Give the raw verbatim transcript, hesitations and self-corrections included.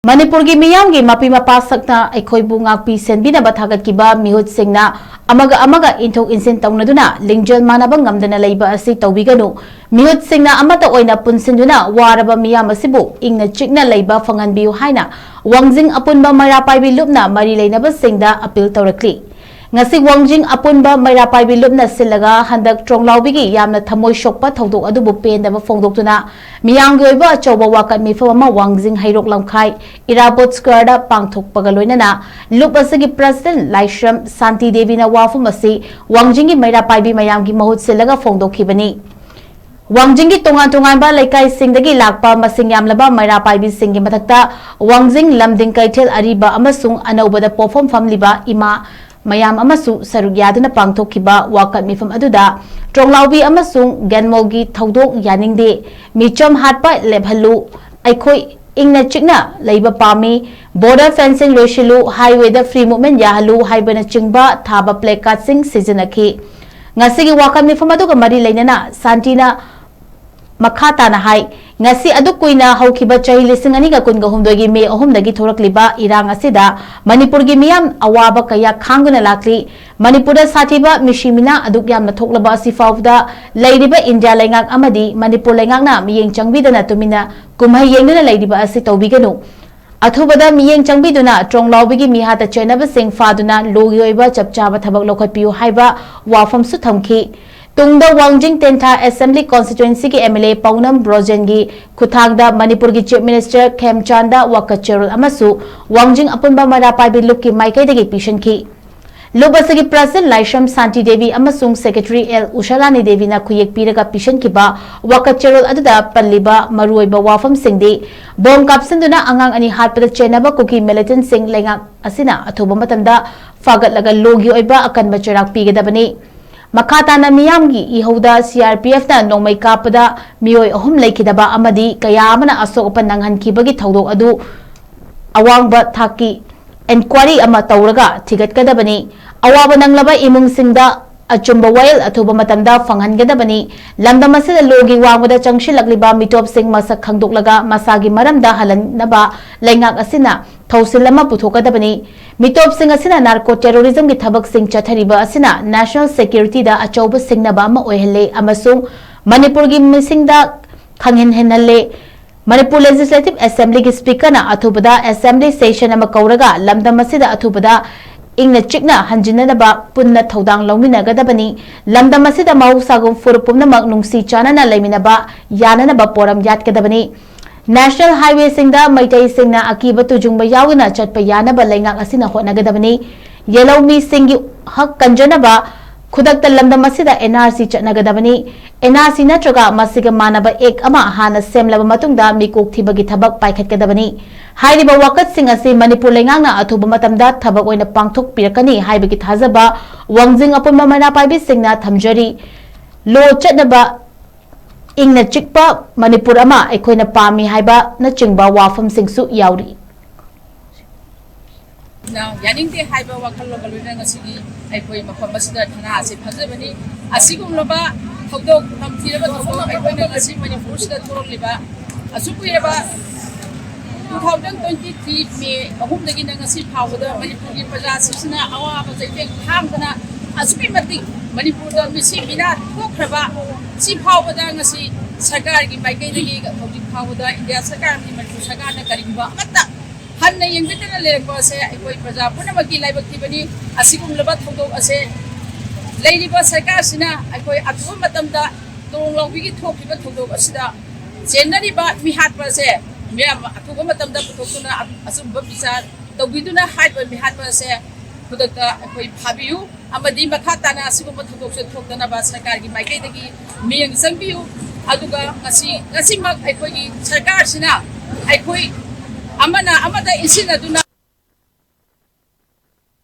ꯃꯅꯤꯄꯨꯔꯒꯤ ꯃꯤꯌꯥꯝꯒꯤ ꯃꯄꯤ ꯃꯄꯥ ꯁꯛꯅ ꯑꯩꯈꯣꯏꯕꯨ ꯉꯥꯛꯄꯤ ꯁꯦꯟꯕꯤꯅꯕ ꯊꯥꯒꯠꯈꯤꯕ ꯃꯤꯍꯨꯠꯁꯤꯡꯅ ꯑꯃꯒ ꯑꯃꯒ ꯏꯟꯊꯣꯛ ꯏꯟꯁꯤꯟ ꯇꯧꯅꯗꯨꯅ ꯂꯤꯡꯖꯦꯜ ꯃꯥꯟꯅꯕ ꯉꯝꯗꯅ ꯂꯩꯕ ꯑꯁꯤ ꯇꯧꯕꯤꯒꯅꯨ꯫ ꯃꯤꯍꯨꯠꯁꯤꯡꯅ ꯑꯃꯠꯇ ꯑꯣꯏꯅ ꯄꯨꯟꯁꯤꯟꯗꯨꯅ ꯋꯥꯔꯕ ꯃꯤꯌꯥꯝ ꯑꯁꯤꯕꯨ ꯏꯪꯅ ꯆꯤꯛꯅ ꯂꯩꯕ ꯐꯪꯍꯟꯕꯤꯌꯨ ꯍꯥꯏꯅ ꯋꯥꯡꯖꯤꯡ ꯑꯄꯨꯟꯕ ꯃꯩꯔꯥ ꯄꯥꯏꯕꯤ ꯂꯨꯞꯅ ꯃꯔꯤ ꯂꯩꯅꯕꯁꯤꯡꯗ ꯑꯄꯤꯜ ꯇꯧꯔꯛꯂꯤ꯫ ꯉꯁꯤ ꯋꯥꯡꯖꯤꯡ ꯑꯄꯨꯟꯕ ꯃꯩꯔꯥ ꯄꯥꯏꯕꯤ ꯂꯨꯞꯅ ꯁꯤꯜꯂꯒ ꯍꯟꯗꯛ ꯇ꯭ꯔꯣꯡꯂꯥꯎꯕꯤꯒꯤ ꯌꯥꯝꯅ ꯊꯃꯣꯏ ꯁꯣꯛꯄ ꯊꯧꯗꯣꯛ ꯑꯗꯨꯕꯨ ꯄꯦꯟꯗꯕ ꯐꯣꯡꯗꯣꯛꯇꯨꯅ ꯃꯤꯌꯥꯝꯒꯤ ꯑꯣꯏꯕ ꯑꯆꯧꯕ ꯋꯥꯀꯠ ꯃꯤꯐꯝ ꯑꯃ ꯋꯥꯡꯖꯤꯡ ꯍꯩꯔꯣꯛ ꯂꯝꯈꯥꯏ ꯏꯔꯥꯕꯣꯠ ꯁ꯭ꯀ꯭ꯋꯥꯔꯗ ꯄꯥꯡꯊꯣꯛꯄꯒ ꯂꯣꯏꯅꯅ ꯂꯨꯞ ꯑꯁꯤꯒꯤ ꯄ꯭ꯔꯁꯤꯗꯦꯟꯠ ꯂꯥꯏꯁ꯭ꯔꯝ ꯁꯥꯟꯇꯤ ꯗꯦꯕꯤꯅ ꯋꯥꯐꯝ ꯑꯁꯤ ꯋꯥꯡꯖꯤꯡꯒꯤ ꯃꯩꯔꯥ ꯄꯥꯏꯕꯤ ꯃꯌꯥꯝꯒꯤ ꯃꯍꯨꯠ ꯁꯤꯜꯂꯒ ꯐꯣꯡꯗꯣꯛꯈꯤꯕꯅꯤ꯫ ꯋꯥꯡꯖꯤꯡꯒꯤ ꯇꯣꯉꯥꯟ ꯇꯣꯉꯥꯟꯕ ꯂꯩꯀꯥꯏꯁꯤꯡꯗꯒꯤ ꯂꯥꯛꯄ ꯃꯁꯤꯡ ꯌꯥꯝꯂꯕ ꯃꯩꯔꯥ ꯄꯥꯏꯕꯤꯁꯤꯡꯒꯤ ꯃꯊꯛꯇ ꯋꯥꯡꯖꯤꯡ ꯂꯝꯗꯤꯡ ꯀꯩꯊꯦꯜ ꯑꯔꯤꯕ ꯑꯃꯁꯨꯡ ꯑꯅꯧꯕꯗ ꯄꯣꯠꯐꯝ ꯐꯝꯂꯤꯕ ꯏꯃꯥ ꯃꯌꯥꯝ ꯑꯃꯁꯨ ꯁꯔꯨꯛ ꯌꯥꯗꯨꯅ ꯄꯥꯡꯊꯣꯛꯈꯤꯕ ꯋꯥꯀꯠ ꯃꯤꯐꯝ ꯑꯗꯨꯗ ꯇ꯭ꯔꯣꯡꯂꯥꯎꯕꯤ ꯑꯃꯁꯨꯡ ꯒꯦꯟꯃꯣꯜꯒꯤ ꯊꯧꯗꯣꯛ ꯌꯥꯅꯤꯡꯗꯦ, ꯃꯤꯆꯝ ꯍꯥꯠꯄ ꯂꯦꯞꯍꯜꯂꯨ, ꯑꯩꯈꯣꯏ ꯏꯪꯅ ꯆꯤꯛꯅ ꯂꯩꯕ ꯄꯥꯝꯃꯤ, ꯕꯣꯔꯗꯔ ꯐꯦꯟꯁꯤꯡ ꯂꯣꯏꯁꯤꯜꯂꯨ, ꯍꯥꯏꯋꯦꯗ ꯐ꯭ꯔꯤ ꯃꯨꯚꯃꯦꯟꯠ ꯌꯥꯍꯜꯂꯨ ꯍꯥꯏꯕꯅꯆꯤꯡꯕ ꯊꯥꯕ ꯄ꯭ꯂꯦꯀꯥꯔꯗꯁꯤꯡ ꯁꯤꯖꯤꯟꯅꯈꯤ꯫ ꯉꯁꯤꯒꯤ ꯋꯥꯀꯠ ꯃꯤꯐꯝ ꯑꯗꯨꯒ ꯃꯔꯤ ꯂꯩꯅꯅ ꯁꯥꯟꯇꯤꯅ ꯃꯈꯥ ꯇꯥꯅ ꯍꯥꯏ, ꯉꯁꯤ ꯑꯗꯨꯛ ꯀꯨꯏꯅ ꯍꯧꯈꯤꯕ ꯆꯍꯤ ꯂꯤꯁꯤꯡ ꯑꯅꯤꯒ ꯀꯨꯟꯒ ꯍꯨꯝꯗꯣꯏꯒꯤ ꯃꯦ ꯑꯍꯨꯝꯗꯒꯤ ꯊꯣꯔꯛꯂꯤꯕ ꯏꯔꯥꯡ ꯑꯁꯤꯗ ꯃꯅꯤꯄꯨꯔꯒꯤ ꯃꯤꯌꯥꯝ ꯑꯋꯥꯕ ꯀꯌꯥ ꯈꯥꯡꯗꯨꯅ ꯂꯥꯛꯂꯤ꯫ ꯃꯅꯤꯄꯨꯔꯗ ꯁꯥꯊꯤꯕ ꯃꯤꯁꯤ ꯃꯤꯅꯥ ꯑꯗꯨꯛ ꯌꯥꯝꯅ ꯊꯣꯛꯂꯕ ꯑꯁꯤ ꯐꯥꯎꯕꯗ ꯂꯩꯔꯤꯕ ꯏꯟꯗꯤꯌꯥ ꯂꯩꯉꯥꯛ ꯑꯃꯗꯤ ꯃꯅꯤꯄꯨꯔ ꯂꯩꯉꯥꯛꯅ ꯃꯤꯠꯌꯦꯡ ꯆꯪꯕꯤꯗꯅ ꯇꯨꯃꯤꯟꯅ ꯀꯨꯝꯍꯩ ꯌꯦꯡꯗꯨꯅ ꯂꯩꯔꯤꯕ ꯑꯁꯤ ꯇꯧꯕꯤꯒꯅꯨ꯫ ꯑꯊꯨꯕꯗ ꯃꯤꯠꯌꯦꯡ ꯆꯪꯕꯤꯗꯨꯅ ꯇ꯭ꯔꯣꯡꯂꯥꯎꯕꯤꯒꯤ ꯃꯤꯍꯥꯠꯇ ꯆꯦꯟꯅꯕꯁꯤꯡ ꯐꯥꯗꯨꯅ ꯂꯣꯒꯤ ꯑꯣꯏꯕ ꯆꯞ ꯆꯥꯕ ꯊꯕꯛ ꯂꯧꯈꯠꯄꯤꯌꯨ ꯍꯥꯏꯕ ꯋꯥꯐꯝꯁꯨ ꯊꯝꯈꯤ꯫ ꯇꯨꯡꯗ ꯋꯥꯡꯖꯤꯡ ꯇꯦꯟꯊꯥ ꯑꯦꯁꯦꯝꯕ꯭ꯂꯤ ꯀꯣꯟꯁꯇꯤꯇ꯭ꯋꯦꯟꯁꯤꯒꯤ ꯑꯦꯝ ꯑꯦꯜ ꯑꯦ ꯄꯥꯎꯅꯝ ꯕ꯭ꯔꯣꯖꯦꯟꯒꯤ ꯈꯨꯠꯊꯥꯡꯗ ꯃꯅꯤꯄꯨꯔꯒꯤ ꯆꯤꯐ ꯃꯤꯅꯤꯁꯇꯔ ꯈꯦꯝꯆꯥꯟꯗ ꯋꯥꯀꯠ ꯆꯦꯔꯣꯜ ꯑꯃꯁꯨ ꯋꯥꯡꯖꯤꯡ ꯑꯄꯨꯟꯕ ꯃꯩꯔꯥ ꯄꯥꯏꯕꯤ ꯂꯨꯞꯀꯤ ꯃꯥꯏꯀꯩꯗꯒꯤ ꯄꯤꯁꯤꯟꯈꯤ꯫ ꯂꯨꯞ ꯑꯁꯤꯒꯤ ꯄ꯭ꯔꯁꯤꯗꯦꯟꯠ ꯂꯥꯏꯁ꯭ꯔꯝ ꯁꯥꯟꯇꯤ ꯗꯦꯕꯤ ꯑꯃꯁꯨꯡ ꯁꯦꯀ꯭ꯔꯦꯇꯔꯤ ꯑꯦꯜ ꯎꯁꯥꯔꯥꯅꯤ ꯗꯦꯕꯤꯅ ꯈꯨꯌꯦꯛ ꯄꯤꯔꯒ ꯄꯤꯁꯤꯟꯈꯤꯕ ꯋꯥꯀꯠ ꯆꯦꯔꯣꯜ ꯑꯗꯨꯗ ꯄꯜꯂꯤꯕ ꯃꯔꯨꯑꯣꯏꯕ ꯋꯥꯐꯝꯁꯤꯡꯗꯤ, ꯕꯣꯝ ꯀꯥꯞꯁꯤꯟꯗꯨꯅ ꯑꯉꯥꯡ ꯑꯅꯤ ꯍꯥꯠꯄꯗ ꯆꯦꯟꯅꯕ ꯀꯨꯀꯤ ꯃꯤꯂꯤꯇꯦꯟꯠꯁꯤꯡ ꯂꯩꯉꯥꯛ ꯑꯁꯤꯅ ꯑꯊꯨꯕ ꯃꯇꯝꯗ ꯐꯥꯒꯠꯂꯒ ꯂꯣꯒꯤ ꯑꯣꯏꯕ ꯑꯀꯟꯕ ꯆꯩꯔꯥꯛ ꯄꯤꯒꯗꯕꯅꯤ꯫ ꯃꯈꯥ ꯇꯥꯅ ꯃꯤꯌꯥꯝꯒꯤ ꯏꯍꯧꯗ ꯁꯤ ꯑꯥꯔ ꯄꯤ ꯑꯦꯐꯅ ꯅꯣꯡꯃꯩ ꯀꯥꯞꯄꯗ ꯃꯤꯑꯣꯏ ꯑꯍꯨꯝ ꯂꯩꯈꯤꯗꯕ ꯑꯃꯗꯤ ꯀꯌꯥ ꯑꯃꯅ ꯑꯁꯣꯛ ꯑꯄꯟ ꯅꯪꯍꯟꯈꯤꯕꯒꯤ ꯊꯧꯗꯣꯛ ꯑꯗꯨ ꯑꯋꯥꯡꯕ ꯊꯥꯛꯀꯤ ꯏꯟꯀ꯭ꯋꯥꯔꯤ ꯑꯃ ꯇꯧꯔꯒ ꯊꯤꯒꯠꯀꯗꯕꯅꯤ꯫ ꯑꯋꯥꯕ ꯅꯪꯂꯕ ꯏꯃꯨꯡꯁꯤꯡꯗ ꯑꯆꯨꯝꯕ ꯋꯥꯌꯦꯜ ꯑꯊꯨꯕ ꯃꯇꯝꯗ ꯐꯪꯍꯟꯒꯗꯕꯅꯤ꯫ ꯂꯝꯗꯝ ꯑꯁꯤꯗ ꯂꯣꯒꯤ ꯋꯥꯡꯃꯗ ꯆꯪꯁꯤꯜꯂꯛꯂꯤꯕ ꯃꯤꯇꯣꯞꯁꯤꯡ ꯃꯁꯛ ꯈꯪꯗꯣꯛꯂꯒ ꯃꯁꯥꯒꯤ ꯃꯔꯝꯗ ꯍꯜꯍꯟꯅꯕ ꯂꯩꯉꯥꯛ ꯑꯁꯤꯅ ꯊꯧꯁꯤꯜ ꯑꯃ ꯄꯨꯊꯣꯛꯀꯗꯕꯅꯤ꯫ ꯃꯤꯇꯣꯞꯁꯤꯡ ꯑꯁꯤꯅ ꯅꯥꯔꯀꯣ ꯇꯦꯔꯣꯔꯤꯖꯝꯒꯤ ꯊꯕꯛꯁꯤꯡ ꯆꯠꯊꯔꯤꯕ ꯑꯁꯤꯅ ꯅꯦꯁꯅꯦꯜ ꯁꯦꯀ꯭ꯌꯨꯔꯤꯇꯤꯗ ꯑꯆꯧꯕ ꯁꯤꯡꯅꯕ ꯑꯃ ꯑꯣꯏꯍꯜꯂꯦ ꯑꯃꯁꯨꯡ ꯃꯅꯤꯄꯨꯔꯒꯤ ꯃꯤꯁꯤꯡꯗ ꯈꯪꯍꯦꯟ ꯍꯦꯟꯍꯜꯂꯦ꯫ ꯃꯅꯤꯄꯨꯔ ꯂꯦꯖꯤꯁꯂꯦꯇꯤꯚ ꯑꯦꯁꯦꯝꯕ꯭ꯂꯤꯒꯤ ꯁ꯭ꯄꯤꯀꯔꯅ ꯑꯊꯨꯕꯗ ꯑꯦꯁꯦꯝꯕ꯭ꯂꯤ ꯁꯦꯁꯟ ꯑꯃ ꯀꯧꯔꯒ ꯂꯝꯗꯝ ꯑꯁꯤꯗ ꯑꯊꯨꯕꯗ ꯏꯪꯅ ꯆꯤꯛꯅ ꯍꯟꯖꯤꯟꯅꯅꯕ ꯄꯨꯟꯅ ꯊꯧꯗꯥꯡ ꯂꯧꯃꯤꯟꯅꯒꯗꯕꯅꯤ꯫ ꯂꯝꯗꯝ ꯑꯁꯤꯗ ꯃꯍꯧꯁꯥꯒꯨꯝ ꯐꯨꯔꯨꯞ ꯄꯨꯝꯅꯃꯛ ꯅꯨꯡꯁꯤ ꯆꯥꯟꯅꯅ ꯂꯩꯃꯤꯟꯅꯕ ꯌꯥꯅꯅꯕ ꯄꯣꯔꯝ ꯌꯥꯠꯀꯗꯕꯅꯤ꯫ ꯅꯦꯁꯅꯦꯜ ꯍꯥꯏꯋꯦꯁꯤꯡꯗ ꯃꯩꯇꯩꯁꯤꯡꯅ ꯑꯀꯤꯕ ꯇꯨꯖꯨꯡꯕ ꯌꯥꯎꯗꯅ ꯆꯠꯄ ꯌꯥꯅꯕ ꯂꯩꯉꯥꯛ ꯑꯁꯤꯅ ꯍꯣꯠꯅꯒꯗꯕꯅꯤ꯫ ꯌꯦꯜꯍꯧꯃꯤꯁꯤꯡꯒꯤ ꯍꯛ ꯀꯟꯖꯅꯕ ꯈꯨꯗꯛꯇ ꯂꯝꯗꯝ ꯑꯁꯤꯗ and R C ꯆꯠꯅꯒꯗꯕꯅꯤ꯫ And R C ꯅꯠꯇ꯭ꯔꯒ ꯃꯁꯤꯒ ꯃꯥꯟꯅꯕ ꯑꯦꯛ ꯑꯃ ꯍꯥꯟꯅ ꯁꯦꯝꯂꯕ ꯃꯇꯨꯡꯗ ꯃꯤꯀꯣꯛ ꯊꯤꯕꯒꯤ ꯊꯕꯛ ꯄꯥꯏꯈꯠꯀꯗꯕꯅꯤ꯫ ꯍꯥꯏꯔꯤꯕ ꯋꯥꯀꯠꯁꯤꯡ ꯑꯁꯤ ꯃꯅꯤꯄꯨꯔ ꯂꯩꯉꯥꯛꯅ ꯑꯊꯨꯕ ꯃꯇꯝꯗ ꯊꯕꯛ ꯑꯣꯏꯅ ꯄꯥꯡꯊꯣꯛꯄꯤꯔꯛꯀꯅꯤ ꯍꯥꯏꯕꯒꯤ ꯊꯥꯖꯕ ꯋꯥꯡꯖꯤꯡ ꯑꯄꯨꯟꯕ ꯃꯩꯔꯥ ꯄꯥꯏꯕꯤꯁꯤꯡꯅ ꯊꯝꯖꯔꯤ꯫ ꯂꯣ ꯆꯠꯅꯕ ꯏꯪꯅ ꯆꯤꯛꯄ ꯃꯅꯤꯄꯨꯔ ꯑꯃ ꯑꯩꯈꯣꯏꯅ ꯄꯥꯝꯃꯤ ꯍꯥꯏꯕꯅꯆꯤꯡꯕ ꯋꯥꯐꯝꯁꯤꯡꯁꯨ ꯌꯥꯎꯔꯤ꯫ ꯌꯥꯅꯤꯡꯗꯦ ꯍꯥꯏꯕ ꯋꯥꯈꯜꯂꯣꯟꯒ ꯂꯣꯏꯅꯅ ꯉꯁꯤꯗꯤ ꯑꯩꯈꯣꯏ ꯃꯐꯝ ꯑꯁꯤꯗ ꯙꯔꯅꯥ ꯑꯁꯤ ꯐꯝꯖꯕꯅꯤ꯫ ꯑꯁꯤꯒꯨꯝꯂꯕ ꯊꯧꯗꯣꯛ ꯇꯝꯊꯤꯔꯕ ꯊꯧꯗꯣꯛ ꯑꯩꯈꯣꯏꯅ ꯉꯁꯤ ꯃꯅꯤꯄꯨꯔꯁꯤꯗ ꯊꯣꯛꯂꯛꯂꯤꯕ ꯑꯁꯨꯛ ꯀꯨꯏꯔꯕ two thousand twenty three May ꯑꯍꯨꯝꯗꯒꯤꯅ ꯉꯁꯤ ꯐꯥꯎꯕꯗ ꯃꯅꯤꯄꯨꯔꯒꯤ ꯄ꯭ꯔꯖꯥꯁꯤꯡꯁꯤꯅ ꯑꯋꯥꯕ ꯆꯩꯊꯦꯡ ꯈꯥꯡꯗꯅ ꯑꯁꯨꯛꯀꯤ ꯃꯇꯤꯛ ꯃꯅꯤꯄꯨꯔꯗ ꯃꯤꯁꯤ ꯃꯤꯅꯥ ꯊꯣꯛꯈ꯭ꯔꯕ ꯁꯤ ꯐꯥꯎꯕꯗ ꯉꯁꯤ ꯁꯔꯀꯥꯔꯒꯤ ꯃꯥꯏꯀꯩꯗꯒꯤ ꯍꯧꯖꯤꯛ ꯐꯥꯎꯕꯗ ꯏꯟꯗꯤꯌꯥ ꯁꯔꯀꯥꯔ ꯑꯃꯗꯤ ꯃꯅꯤꯄꯨꯔ ꯁꯔꯀꯥꯔꯅ ꯀꯔꯤꯒꯨꯝꯕ ꯑꯃꯠꯇ ꯍꯟꯅ ꯌꯦꯡꯕꯤꯗꯅ ꯂꯩꯔꯛꯄ ꯑꯁꯦ ꯑꯩꯈꯣꯏ ꯄ꯭ꯔꯖꯥ ꯄꯨꯝꯅꯃꯛꯀꯤ ꯂꯥꯏꯕꯛ ꯊꯤꯕꯅꯤ꯫ ꯑꯁꯤꯒꯨꯝꯂꯕ ꯊꯧꯗꯣꯛ ꯑꯁꯦ ꯂꯩꯔꯤꯕ ꯁꯔꯀꯥꯔꯁꯤꯅ ꯑꯩꯈꯣꯏ ꯑꯊꯨꯕ ꯃꯇꯝꯗ ꯇꯣꯡ ꯂꯥꯎꯕꯤꯒꯤ ꯊꯣꯛꯈꯤꯕ ꯊꯧꯗꯣꯛ ꯑꯁꯤꯗ ꯆꯦꯟꯅꯔꯤꯕ ꯃꯤꯍꯥꯠꯄ ꯑꯁꯦ ꯃꯌꯥꯝ ꯑꯊꯨꯕ ꯃꯇꯝꯗ ꯄꯨꯊꯣꯛꯇꯨꯅ ꯑꯆꯨꯝꯕ ꯕꯤꯆꯥꯔ ꯇꯧꯕꯤꯗꯨꯅ ꯍꯥꯏꯔꯤꯕ ꯃꯤꯍꯥꯠꯄ ꯑꯁꯦ ꯈꯨꯗꯛꯇ ꯑꯩꯈꯣꯏ ꯐꯥꯕꯤꯌꯨ ꯑꯃꯗꯤ ꯃꯈꯥ ꯇꯥꯅ ꯑꯁꯤꯒꯨꯝꯕ ꯊꯧꯗꯣꯛꯁꯦ ꯊꯣꯛꯇꯅꯕ ꯁꯔꯀꯥꯔꯒꯤ ꯃꯥꯏꯀꯩꯗꯒꯤ ꯃꯤꯠꯌꯦꯡ ꯆꯪꯕꯤꯌꯨ꯫ ꯑꯗꯨꯒ ꯉꯁꯤ ꯉꯁꯤꯃꯛ ꯑꯩꯈꯣꯏꯒꯤ ꯁꯔꯀꯥꯔꯁꯤꯅ ꯑꯩꯈꯣꯏ ꯑꯃꯅ ꯑꯃꯗ ꯏꯟꯁꯤꯟꯅꯗꯨꯅ